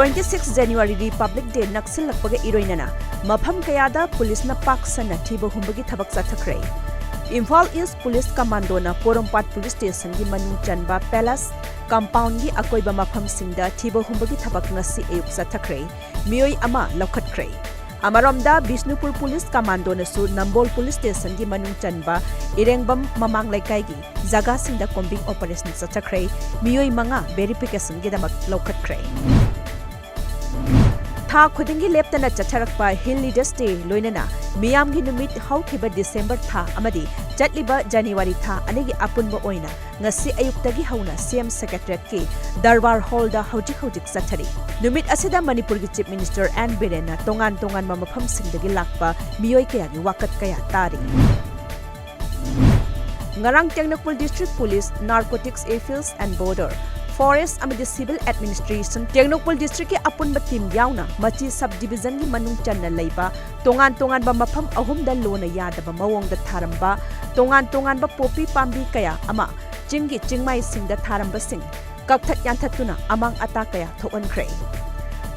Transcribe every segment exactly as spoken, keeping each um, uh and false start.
Twenty six January Republic Day ꯅꯛꯁꯤꯜꯂꯛꯄꯒ ꯏꯔꯣꯏꯅꯅ ꯃꯐꯝ ꯀꯌꯥꯗ ꯄꯨꯂꯤꯁꯅ ꯄꯥꯛ ꯁꯟꯅ ꯊꯤꯕ ꯍꯨꯝꯕꯒꯤ ꯊꯕꯛ ꯆꯠꯊꯈ꯭ꯔꯦ꯫ ꯏꯝꯐꯥꯜ ꯏꯁ ꯄꯨꯂꯤꯁ ꯀꯃꯥꯟꯗꯣꯅ ꯄꯣꯔꯣꯝꯄꯥꯠ ꯄꯨꯂꯤꯁ ꯁ꯭ꯇꯦꯁꯟꯒꯤ ꯃꯅꯨꯡ ꯆꯟꯕ ꯄꯦꯂꯦꯁ ꯀꯝꯄꯥꯎꯟꯒꯤ ꯑꯀꯣꯏꯕ ꯃꯐꯝꯁꯤꯡꯗ ꯊꯤꯕ ꯍꯨꯝꯕꯒꯤ ꯊꯕꯛ ꯉꯁꯤ ꯑꯌꯨꯛ ꯆꯠꯊꯈ꯭ꯔꯦ꯫ ꯃꯤꯑꯣꯏ ꯑꯃ ꯂꯧꯈꯠꯈ꯭ꯔꯦ꯫ ꯑꯃꯔꯣꯝꯗ, ꯕꯤꯁꯅꯨꯄꯨꯔ ꯄꯨꯂꯤꯁ ꯀꯃꯥꯟꯗꯣꯅꯁꯨ ꯅꯝꯕꯣꯜ ꯄꯨꯂꯤꯁ ꯁ꯭ꯇꯦꯁꯟꯒꯤ ꯃꯅꯨꯡ ꯆꯟꯕ ꯏꯔꯦꯡꯕꯝ ꯃꯃꯥꯡ ꯂꯩꯀꯥꯏꯒꯤ ꯖꯒꯥꯁꯤꯡꯗ ꯀꯣꯝꯕꯤꯡ ꯑꯣꯄꯔꯦꯁꯟ ꯆꯠꯊꯈ꯭ꯔꯦ꯫ ꯃꯤꯑꯣꯏ ꯃꯉꯥ ꯚꯦꯔꯤꯐꯤꯀꯦꯁꯟꯒꯤꯗꯃꯛ ꯂꯧꯈꯠꯈ꯭ꯔꯦ꯫ ꯊꯥ ꯈꯨꯗꯤꯡꯒꯤ ꯂꯦꯞꯇꯅ ꯆꯠꯊꯔꯛꯄ ꯍꯤꯜ ꯂꯤꯗꯔꯁ ꯗꯦ, ꯂꯣꯏꯅꯅ ꯃꯤꯌꯥꯝꯒꯤ ꯅꯨꯃꯤꯠ, ꯍꯧꯈꯤꯕ ꯗꯤꯁꯦꯝꯕꯔ ꯊꯥ ꯑꯃꯗꯤ ꯆꯠꯂꯤꯕ ꯖꯅꯋꯥꯔꯤ ꯊꯥ ꯑꯅꯤꯒꯤ ꯑꯄꯨꯟꯕ ꯑꯣꯏꯅ ꯉꯁꯤ ꯑꯌꯨꯛꯇꯒꯤ ꯍꯧꯅ ꯁꯤ ꯑꯦꯝ ꯁꯦꯀ꯭ꯔꯦꯇꯔꯤꯌꯦꯠꯀꯤ ꯗꯔꯕꯥꯔ ꯍꯣꯜꯗ ꯍꯧꯖꯤꯛ ꯍꯧꯖꯤꯛ ꯆꯠꯊꯔꯤ꯫ ꯅꯨꯃꯤꯠ ꯑꯁꯤꯗ ꯃꯅꯤꯄꯨꯔꯒꯤ ꯆꯤꯐ ꯃꯤꯅꯤꯁꯇꯔ ꯑꯦꯟ ꯕꯤꯔꯦꯟꯅ ꯇꯣꯉꯥꯟ ꯇꯣꯉꯥꯟꯕ ꯃꯐꯝꯁꯤꯡꯗꯒꯤ ꯂꯥꯛꯄ ꯃꯤꯑꯣꯏ ꯀꯌꯥꯒꯤ ꯋꯥꯀꯠ ꯀꯌꯥ ꯇꯥꯔꯤ꯫ ꯉꯔꯥꯡ Tengnoupal district police, narcotics affairs and border, forest ꯑꯃꯗꯤ ꯁꯤꯚꯤꯜ ꯑꯦꯗꯃꯤꯅꯤꯁꯇ꯭ꯔꯦꯁꯟ, ꯇꯦꯡꯅꯧꯄꯜ ꯗꯤꯁꯇ꯭ꯔꯤꯛꯀꯤ ꯑꯄꯨꯟꯕ ꯇꯤꯝ ꯌꯥꯎꯅ ꯃꯆꯤ ꯁꯕ ꯗꯤꯕꯤꯖꯟꯒꯤ ꯃꯅꯨꯡ ꯆꯟꯅ ꯂꯩꯕ ꯇꯣꯉꯥꯟ ꯇꯣꯉꯥꯟꯕ ꯃꯐꯝ ꯑꯍꯨꯝꯗ ꯂꯣꯅ ꯌꯥꯗꯕ ꯃꯑꯣꯡꯗ ꯊꯥꯔꯝꯕ ꯇꯣꯉꯥꯟ ꯇꯣꯉꯥꯟꯕ ꯄꯣꯄꯤ ꯄꯥꯝꯕꯤ ꯀꯌꯥ ꯑꯃ ꯆꯤꯡꯒꯤ ꯆꯤꯡꯃꯥꯏꯁꯤꯡꯗ ꯊꯥꯔꯝꯕꯁꯤꯡ ꯀꯛꯊꯠ ꯌꯥꯟꯊꯠꯇꯨꯅ ꯑꯃꯥꯡ ꯑꯇꯥ ꯀꯌꯥ ꯊꯣꯛꯍꯟꯈ꯭ꯔꯦ꯫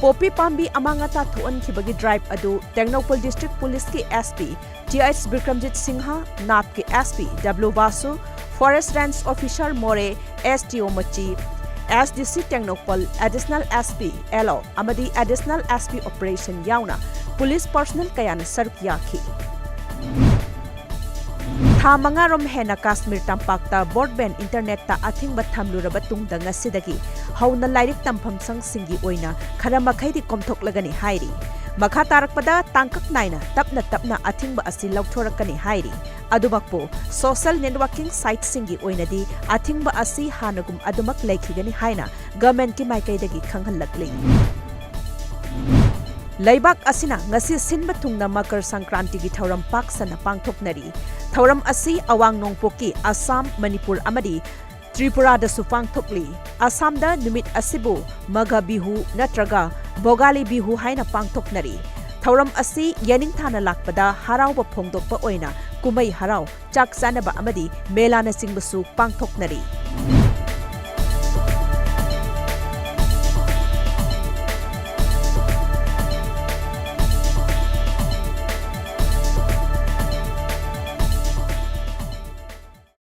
ꯄꯣꯄꯤ ꯄꯥꯝꯕꯤ ꯑꯃꯥꯡ ꯑꯇꯥ ꯊꯣꯛꯍꯟꯈꯤꯕꯒꯤ ꯗ꯭ꯔꯥꯏꯚ ꯑꯗꯨ ꯇꯦꯡꯅꯧꯄꯜ ꯗꯤꯁꯇ꯭ꯔꯤꯛ ꯄꯨꯂꯤꯁꯀꯤ S P T H Bikramjit Singh, ꯅꯥꯞꯀꯤ ꯑꯦꯁ ꯄꯤ ꯗꯕ꯭ꯂꯤꯎ ꯕꯥꯁꯨ, forest range officer More, S T O Machi, S D C Tengnoupal, additional S P, L O ꯑꯃꯗꯤ ꯑꯦꯗꯤꯁꯅꯦꯜ ꯑꯦꯁ ꯄꯤ ꯑꯣꯄꯔꯦꯁꯟ ꯌꯥꯎꯅ ꯄꯨꯂꯤꯁ ꯄꯔꯁꯅꯦꯜ ꯀꯌꯥꯅ ꯁꯔꯨꯛ ꯌꯥꯈꯤ꯫ ꯊꯥ ꯃꯉꯥꯔꯣꯝ ꯍꯦꯟꯅ ꯀꯥꯁꯃꯤꯔ ꯇꯝꯄꯥꯛꯇ ꯕ꯭ꯔꯣꯗꯕꯦꯟꯗ ꯏꯟꯇꯔꯅꯦꯠꯇ ꯑꯊꯤꯡꯕ ꯊꯝꯂꯨꯔꯕ ꯇꯨꯡꯗ ꯉꯁꯤꯗꯒꯤ ꯍꯧꯅ ꯂꯥꯏꯔꯤꯛ ꯇꯝꯐꯝ ꯁꯪꯁꯤꯡꯒꯤ ꯑꯣꯏꯅ ꯈꯔ ꯃꯈꯩꯗꯤ ꯀꯣꯝꯊꯣꯛꯂꯒꯅꯤ ꯍꯥꯏꯔꯤ꯫ ꯃꯈꯥ ꯇꯥꯔꯛꯄꯗ ꯇꯥꯡꯀꯛ ꯅꯥꯏꯅ ꯇꯞꯅ ꯇꯞꯅ ꯑꯊꯤꯡꯕ ꯑꯁꯤ ꯂꯧꯊꯣꯔꯛꯀꯅꯤ ꯍꯥꯏꯔꯤ꯫ ꯑꯗꯨꯃꯛꯄꯨ, ꯁꯣꯁꯤꯌꯦꯜ ꯅꯦꯠꯋꯥꯔꯀꯤꯡ ꯁꯥꯏꯠꯁꯤꯡꯒꯤ ꯑꯣꯏꯅꯗꯤ ꯑꯊꯤꯡꯕ ꯑꯁꯤ ꯍꯥꯟꯅꯒꯨꯝ ꯑꯗꯨꯃꯛ ꯂꯩꯈꯤꯒꯅꯤ ꯍꯥꯏꯅ ꯒꯚꯔꯟꯃꯦꯟꯠꯀꯤ ꯃꯥꯏꯀꯩꯗꯒꯤ ꯈꯪꯍꯜꯂꯛꯂꯤ꯫ ꯂꯩꯕꯥꯛ ꯑꯁꯤꯅ ꯉꯁꯤ ꯁꯤꯟꯕ ꯊꯨꯡꯅ ꯃꯀꯔ ꯁꯪꯀ꯭ꯔꯥꯟꯇꯤꯒꯤ ꯊꯧꯔꯝ ꯄꯥꯛ ꯁꯟꯅ ꯄꯥꯡꯊꯣꯛꯅꯔꯤ꯫ ꯊꯧꯔꯝ ꯑꯁꯤ ꯑꯋꯥꯡ ꯅꯣꯡꯄꯣꯛꯀꯤ ꯑꯁꯥꯝ, ꯃꯅꯤꯄꯨꯔ ꯑꯃꯗꯤ ꯇ꯭ꯔꯤꯄꯨꯔꯥꯗꯁꯨ ꯄꯥꯡꯊꯣꯛꯂꯤ꯫ ꯑꯁꯥꯝꯗ ꯅꯨꯃꯤꯠ ꯑꯁꯤꯕꯨ ꯃꯒ ꯕꯤꯍꯨ ꯅꯠꯇ꯭ꯔꯒ ꯚꯣꯒꯥꯂꯤ ꯕꯤꯍꯨ ꯍꯥꯏꯅ ꯄꯥꯡꯊꯣꯛꯅꯔꯤ꯫ ꯊꯧꯔꯝ ꯑꯁꯤ ꯌꯦꯅꯤꯡꯊꯥꯅ ꯂꯥꯛꯄꯗ ꯍꯔꯥꯎꯕ ꯐꯣꯡꯗꯣꯛꯄ ꯑꯣꯏꯅ ꯀꯨꯝꯍꯩ ꯍꯔꯥꯎ, ꯆꯥꯛ ꯆꯥꯅꯕ ꯑꯃꯗꯤ ꯃꯦꯂꯥꯅꯆꯤꯡꯕꯁꯨ ꯄꯥꯡꯊꯣꯛꯅꯔꯤ꯫